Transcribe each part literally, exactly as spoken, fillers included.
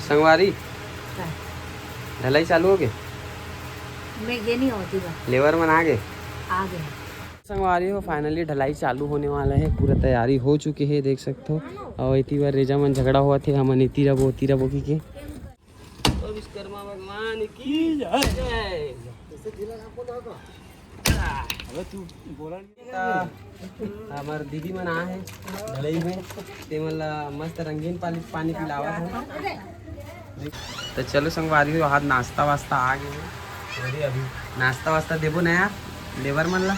संगवारी, का? ढलाई चालू हो गए? मैं ये नहीं होती बा। लेबर मन आ गए? आ गए। संगवारी हो, finally ढलाई चालू होने वाला है, पूरा तैयारी हो चुके है, देख सकते हो। और इतनी बार रेजा मन झगड़ा हुआ थे, हमन इतनी रबो, उतनी रबो की के। ओ विश्वकर्मा भगवान की जय। अबे तू बोला नहीं। त हमर दीदी मन आ हे ढलई में, ते मन ला मस्त रंगीन पानी, पानी पिलावत हे। तो चलो संगवारी हो, आज नाश्ता वास्ता आ गए हे। अरे अभी नाश्ता वास्ता देबो ना यार लेबर मन ला।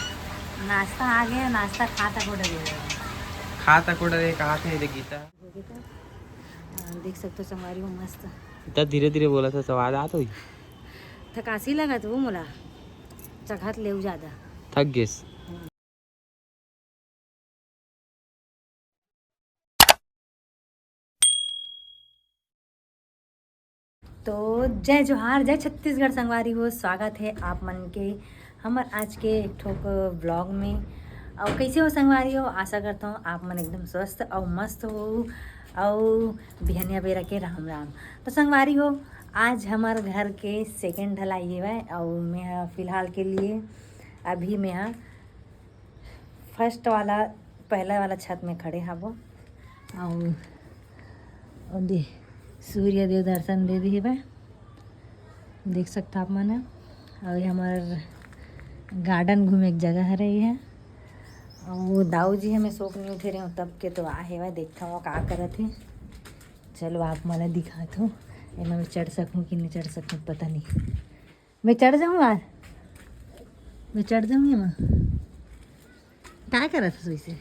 नाश्ता आ गए, नाश्ता खा तक order है। खा तक order है, कहा थे ये गीता। देख सकते हो संगवारी हो, मस्त। इतना धीरे धीरे बोला था, स्वाद आ तो ही। थकासी लगा तो वो मोला चघत ले ज्यादा। थक गेस। तो जय जोहार, जय छत्तीसगढ़ संगवारी हो, स्वागत है आप मन के हमर आज के एक ठोक vlog में। और कैसे हो संगवारी हो, आशा करता हूँ आप मन एकदम स्वस्थ और मस्त हो। और बिहनिया बेरा के राम राम। तो संगवारी हो, आज हमार घर के second ढलाई हेवय और मैं फिलहाल के लिए अभी मैं first वाला, पहला वाला छत में खड़े हबो। और ओदे सूर्य देव दर्शन दे दी हेवय, देख सकता आप मन ह। और ये हमार garden घूमे के जगह हरे ये। और वो दाऊ जी हमें सोक नहीं उठे रहे तब के तो आ हेवय, देखता हूँ का करत है। चलो आप मन ला दिखात हूँ, एमा मैं चढ़ सकूँ कि नहीं चढ़ सकूँ, पता नहीं। मैं चढ़ जाऊँ यार, मैं चढ़ जाऊँ एमा। का करत हस वैसे?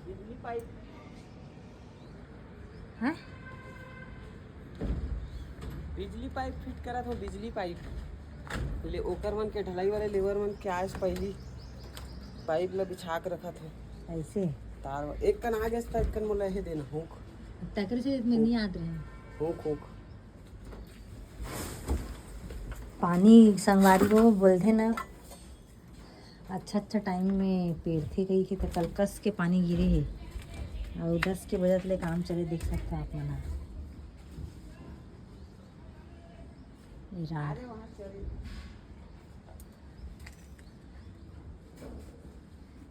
बिजली पाइप। हैं? बिजली पाइप फिट करत हो, बिजली पाइप। ले ओकर मन के ढलाई वाले लेबर मन के आज पहली पाइप ला बिछा के रखत हो। ऐसे? तार वा-, एक कन आ गया, एक कन मोला हे देना, हुक। तकरे से मैं नहीं आत रहे। हुक, हुक। पानी संगवारी हो बोलथे ना, अच्छा अच्छा टाइम में पेरथे कही के, त कल कस के पानी गिरे हे। और दस के बजत ले काम चले, देख सकते आप मन ह। ये रार।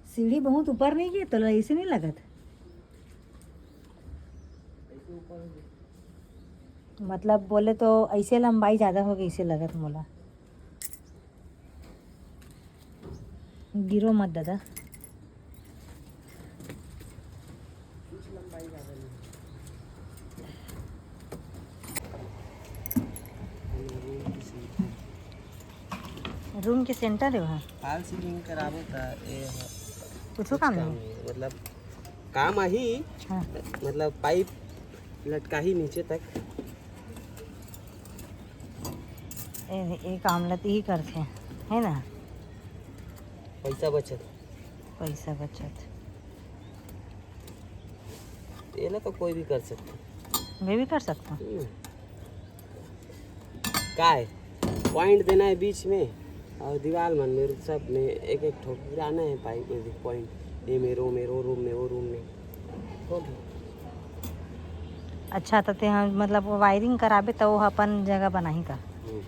सीढ़ी बहुत ऊपर नहीं गे, तोला ऐसे नहीं लगत? मतलब बोले तो ऐसे लंबाई ज़्यादा हो गई, ऐसे लगत मोला। गिरो मत दादा। रूम के सेंटर है वहाँ। फॉल सीलिंग कराबो त ए ह-, कुछो काम नहीं। मतलब काम आही, हाँ। मतलब पाइप लटकाही नीचे तक। ए, ए काम ल तिही करथे, है ना? पैसा बचत। पैसा बचत। एला तो कोई भी कर सकता। मैं भी कर सकता। हम्म। का है? पॉइंट देना है बीच में और दीवार मन में सब में एक एक ठो गिराना है पाइप में भी पॉइंट। ये में, रो में, रो रूम में, वो रूम में। हो गया। अच्छा, तो ते हम मतलब वो वायरिंग कराबे तो वो अपन जगह बनाही का? हम्म।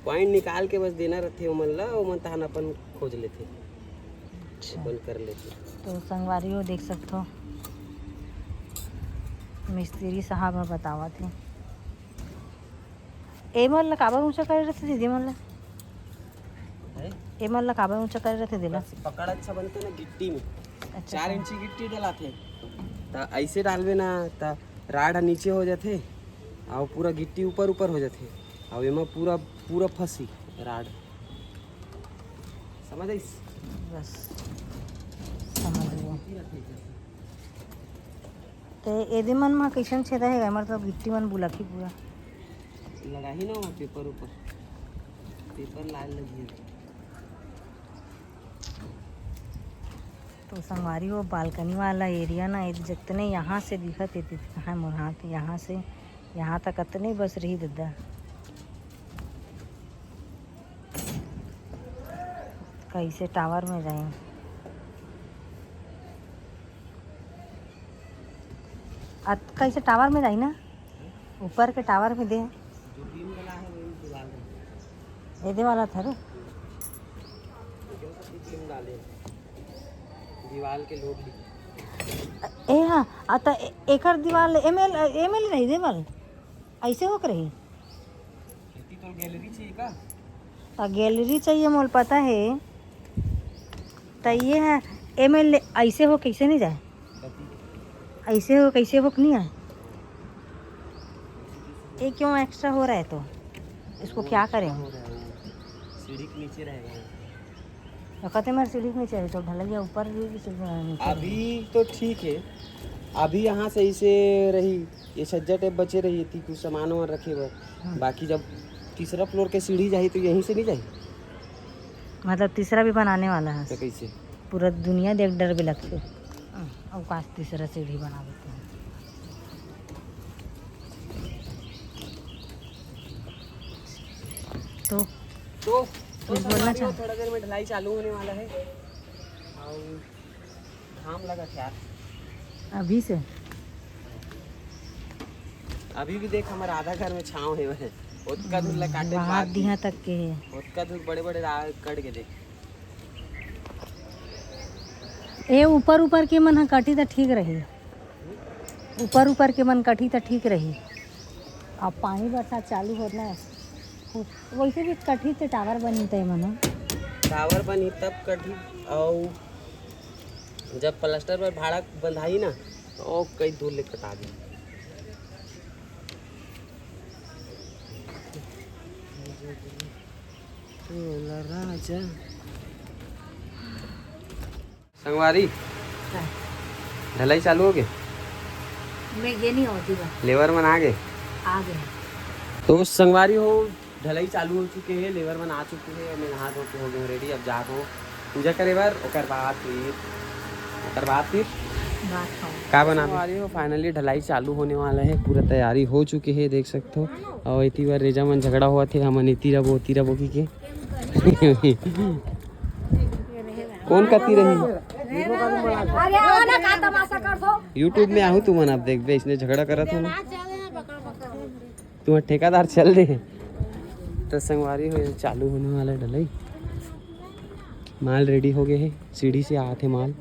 पॉइंट निकाल के बस देना रथे ओमन ला, ओमन तहन अपन खोज लेथे, अच्छा। अपन कर लेथे। तो संगवारी हो देख सकथो, मिस्त्री साहब ह बतावत हे। एमन ला काबर ऊंचा करे रथे दीदी मन ला? हैं? एमन ला काबर ऊंचा करे रथे देला? बस पकड़ अच्छा बनथे ना गिट्टी में। अच्छा, चार अच्छा। इंची गिट्टी डलाथे, त ऐसे डालबे ना त राड ह नीचे हो जाथे, अउ पूरा गिट्टी ऊपर ऊपर हो जाथे, अउ एमा पूरा, पूरा फंसी राड। समझ आइस? बस, समझ गए। ते एदे मन म कइसन छेदा हे, मतलब गिट्टी मन बुलकही पूरा। लगाही ना वहाँ पेपर ऊपर, पेपर लाल लगी। तो संगवारी हो, बालकनी वाला एरिया ना, ये जितने यहाँ से दिखत हे, कहाँ मोर हाथ, यहाँ से यहाँ तक अतने बस रही ददा। कैसे टावर में जाए? कैसे टावर में जाई ना, ऊपर के टावर में दे। जो बीम वाला है, वही दीवार में। ये दे वाला था रे। जो सब बीम डाले, दीवार के लोड भी। ए हाँ, आ त ए-, एकर दीवार एमएल एमएल रही दे वाल, ऐसे हो के रही। खेती तो गैलरी चाहिए का? आ गैलरी चाहिए, मोल पता है। त ये है एमएल, ऐसे हो कैसे नहीं जाए? ऐसे हो कैसे हो नहीं आए? ये क्यों एक्स्ट्रा हो रहा है तो इसको क्या करें? हो रहा है, वो सीढ़ी के नीचे रहेगा। तो कहते मेरे सीढ़ी के नीचे है तो ढलैया ऊपर भी सीढ़ी नीचे है। अभी तो ठीक है, अभी यहाँ से इसे रही, ये छज्जा टाइप बचे रही थी कुछ सामान वामान रखे हुए। हाँ। बाकी जब तीसरा फ्लोर के सीढ़ी जाही तो यहीं से नहीं जाही। मतलब तीसरा भी बनाने वाला है। तो कैसे? पूरा दुनिया देख डर भी लगते। हाँ, अवकाश तीसरा सीढ़ी बना देते हैं। तो तो कुछ बोलना चाह- थोड़ा देर में ढलाई चालू होने वाला है और घाम लगा क्या? अभी से? अभी भी देख, हमारा आधा घर में छाँव है, वह ओतका दूर ला काटे वहाँ बाद दिहा में। तक के है। ओतका दूर बड़े बड़े रा-, कट के देख। ए, ऊपर ऊपर के मन ह कटी त ठीक रही, ऊपर ऊपर के मन कटी त ठीक रही। अब पानी बरसात चालू होत ना, वैसे भी कटी त टावर बनी त मन ह। टावर बनी तब कटी, और जब प्लास्टर पर भाड़ा बंधाई ना, तो कई दूर ले कटा दे। राजा संगवारी, हाँ। ढलाई चालू हो गए? मैं ये नहीं होती बा। लेबर मन आ गए? आ गए। तो संगवारी हो, ढलाई चालू हो चुके हैं, लेबर मन आ चुके हैं, मैं नहा धो के हो गए रेडी। अब जात हो पूजा करे बर, ओकर बाद फिर, ओकर बाद फिर बात खाओ। का बना संगवारी हो, फाइनली ढलाई चालू होने वाला है, पूरा तैयारी हो चुके है, देख सकते हो। और इतनी बार रेजा मन झगड़ा हुआ थे, हमन इतनी रबो, उतनी रबो की के। कौन कती रही? अरे, आओ ना, का तमाशा कर दो। YouTube में आहू तुमन, अब देखबे, इसने झगड़ा करत हो ना। तुम ठेकेदार चल दे। तो संगवारी हो, ये चालू होने वाला है ढलाई। माल रेडी हो गए है, सीढ़ी से आते माल।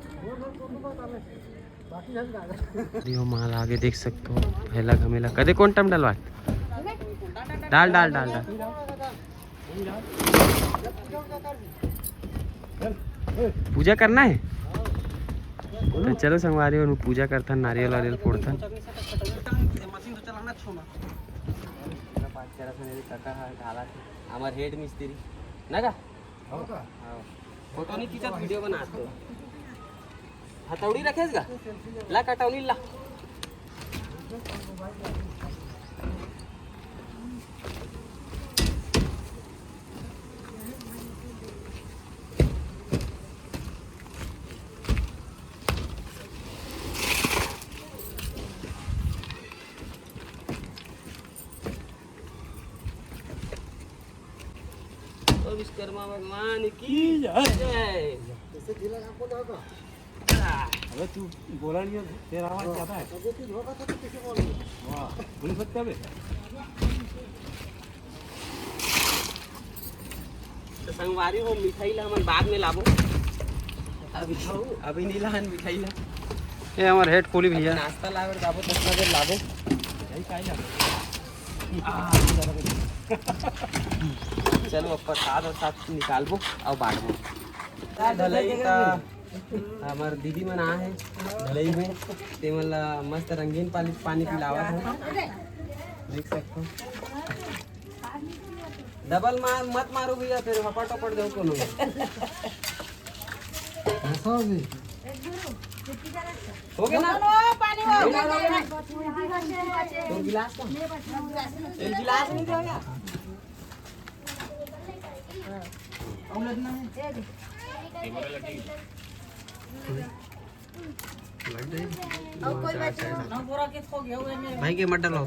अरे, वो माल आगे देख सकते हो, हेला घमेला कदे कौन टम डलवा। डाल, डाल, डाल, डाल। पूजा करना है? तो चलो संगवारी हो, पूजा करथन, नारियल वारियल फोड़थन। हमार हेड मिस्त्री ना का? हाँ। फोटो नहीं खींचत, वीडियो बनात हो। हथौड़ी रखेस का? ला कटौनी ला। ओ विश्वकर्मा भगवान की जय। अबे तू बोला नहीं है, तेरा आवाज क्या था? वाह, बोल सकते अबे। तो संगवारी हो, मिठाई ला हमन बाद में लाबो। अभी, अभी नहीं लान मिठाई ला। ये हमार हेड खोली भैया। नाश्ता लावे जाबो, दस बजे लाबो। यही काई लाबो? चलो, अब प्रसाद और साथ निकालबो और बांटबो। ढलई का हमर दीदी मन आए हे ढलई में, ते मन ला मस्त रंगीन पानी, पानी पिलावत हे, देख सकथो। डबल मार मत मारो भैया, फिर हपट हपट दो कोनो। हो गया ना? पानी हो गया। तो गिलास का? एक गिलास नहीं देगा? भाई के मत डलाओ।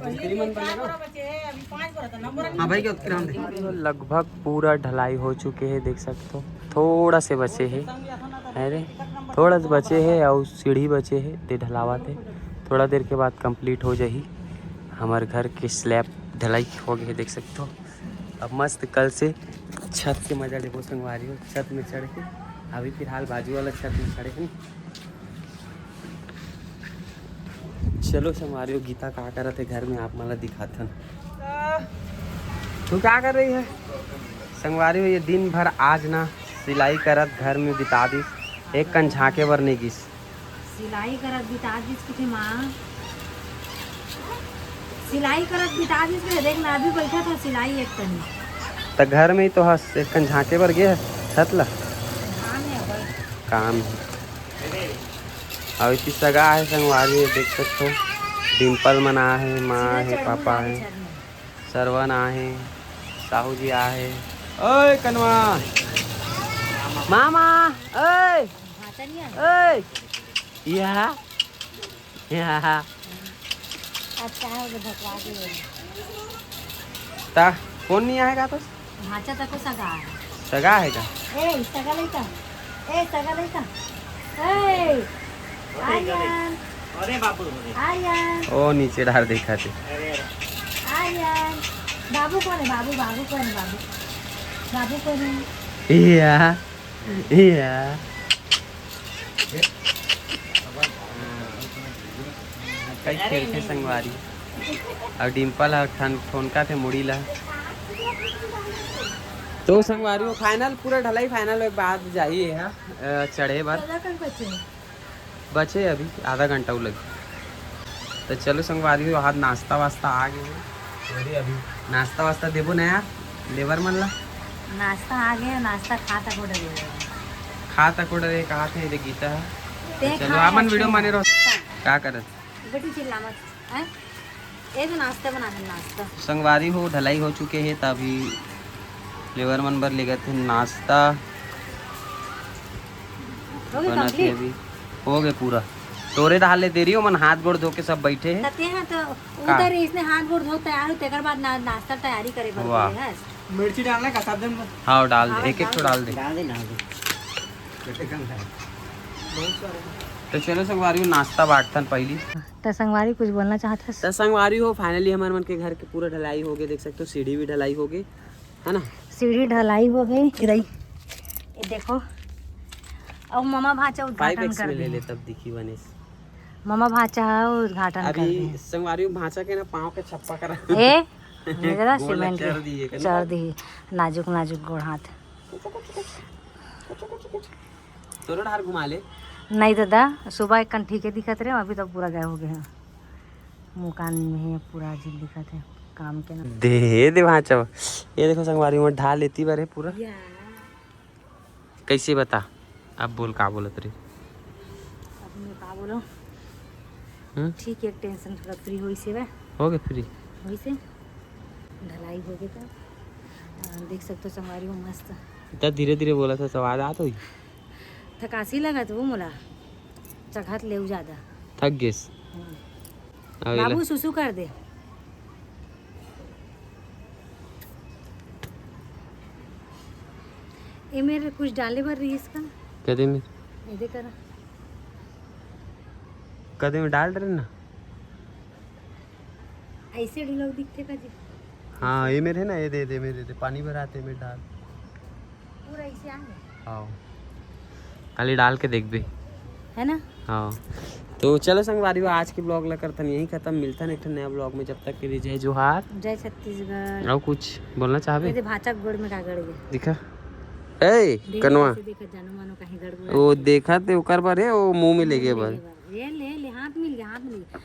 हाँ भाई के उत्तरायण दे। लगभग पूरा ढलाई हो चुके हे, देख सकते हो, थोड़ा से बचे हे, अरे थोड़ा से बचे हे और सीढ़ी बचे हे, दे ढलावत हे। थोड़ा देर के बाद कंप्लीट हो जाही। हमर घर के स्लैब ढलाई हो गए, देख सकते हो। अब मस्त कल से छत के मजा लेबो संगवारी हो, छत में चढ़ के। अभी फिलहाल बाजू वाला छत में खड़े हैं। चलो संगवारी हो, गीता का करत है घर में, आप मला दिखाथन। तू क्या कर रही है संगवारी हो? ये दिन भर आज ना सिलाई करत घर में बिता दिस, एक कन झांके बर नहीं गिस। सिलाई करत बिता दिस किथे माँ, सिलाई करत बिता दिस रे। देख ना, अभी बैठा था सिलाई एक कनी। त घर में ही तो हस, एक कन झांके बर गे हस छत ला। काम है अब। काम है। अउ इति सगा है संगवारी, देख सकते हो। डिम्पल मन आहे, माँ सीधा आहे, चढ़ पापा बुला के है, छत में। सरवन आहे, साहू जी आहे। ओए कनवा, मामा, ओए, भांचा नहीं आया? ओए, या, या। अच्छा है, उधर भटवा के ले। ता, कौन नहीं आएगा तो? भांचा तको सगा है। सगा है का? ए, सगा लइका। ए, सगा लइका। ए, आर्यन। अरे बाबू रे। आर्यन। ओ, नीचे डाल देखा थे। अरे, अरे। आर्यन। बाबू कौन है? बाबू, बाबू कौन है? बाबू। बाबू कौन है? या, या। कई खेलथे संगवारी। अउ डिम्पल ह ठन ठोनका थे मुड़ी ला। तो संगवारी हो, फाइनल पूरा ढलाई फाइनल होए के बाद जाही ये ह, अ, चढ़े बर। बचे अभी आधा घंटा लगही। तो चलो संगवारी हो, आज नाश्ता वास्ता आ गए हैं। अरे अभी नाश्ता वास्ता देबो ना यार लेबर मन ला। नाश्ता आ गया, नाश्ता खा तको डरे। खा तको डरे कहा थे, ये गीता है। ते तो चलो खा आपन अच्छा वीडियो है। माने रहो। का करत? बेटी चिल्ला मत, हैं? ये तो नाश्ता बना है, नाश्ता। संगवारी हो, ढलाई हो चुके हैं, तभी लेबर मन बर लेगत है नाश्ता। हो गया बनत है complete? अभी। हो गए पूरा। तोरे डाल ले दे रही हो, मन हाथ गोड़ धो के सब बैठे हैं। तते हैं तो का? उधर इसने हाथ गोड़ धो तैयार हो, तेकर बाद ना, नाश्ता तैयारी करे बर वाह। गए हैं। मिर्ची डालना का सब दिन में? हाँ, डाल दे, हाँ, एक एक ठो डाल डाल दे। डाल दे, डाल दे। तो चलो संगवारी हो, नाश्ता बांटथन पहली। त संगवारी कुछ बोलना चाहत हस? त संगवारी हो, finally हमर मन के घर के पूरा ढलाई हो गए, देख सकते हो सीढ़ी भी ढलाई हो गए, है ना? सीढ़ी ढलाई हो गई। इधर ये देखो, अब ममा भांचा उद्घाटन कर दे। ले ले, तब दिखी बने। ममा भांचा उद्घाटन कर दे। संगवारी हो, भांचा के ना पाँव के छप्पा करा। ए, ये जरा गोड़ सीमेंट चर दिए, चर दी, नाजुक नाजुक गोड़ हाथ। तोरो ढार घुमा ले। नहीं दादा, सुबह एक कन ठीके दिखत रहे, अभी तो पूरा गायब हो गए हैं। मुकान में है, पूरा अजीब दिखत है काम के ना। दे, दे वहाँ चव। ये देखो संगवारी में ढाल लेती बारे पूरा। या। कैसे बता? अब बोल का बोलत रही? अब मैं का बोलो? हम्म? ठीक है, टेंशन थोड़ा फ्री होई से बा। हो गए फ्री? होई से ढलाई हो गए तो, आ, देख सकते हो संगवारी हो मस्त। इतना धीरे धीरे बोला था, स्वाद आत होई। थकासी लगत वो मोला, चघत ले उ ज्यादा। थक गेस। हाँ। अब एला बाबू सुसु कर दे। ए मेरे कुछ डाले बर रहीस का? कदे में? एदे करा। कदे में डाल रहे ना? ऐसे ढिलो दिखते का जी? हाँ, ये मेरे है ना, ये दे दे, मेरे दे, पानी भराते में डाल। पूरा ऐसे आगे? हाँ, खाली डाल के देख बे। है ना? हाँ, तो चलो संगवारी हो, आज के ब्लॉग ला करथन यहीं खत्म। मिलथन एक ठन नया ब्लॉग में, जब तक के लिए जय जोहार। जय छत्तीसगढ़। और कुछ बोलना चाहबे? ये दे भांचा गोड़ में का गड़ गए। दिखा, ए, देखा कनवा। कैसे देखा, जानो मानो कहीं गड़ गया। वो देखा ते ओकर बर है, वो मुंह में लेगे बर। ये ले, ले, हाथ मिल गया, हाथ मिल गया।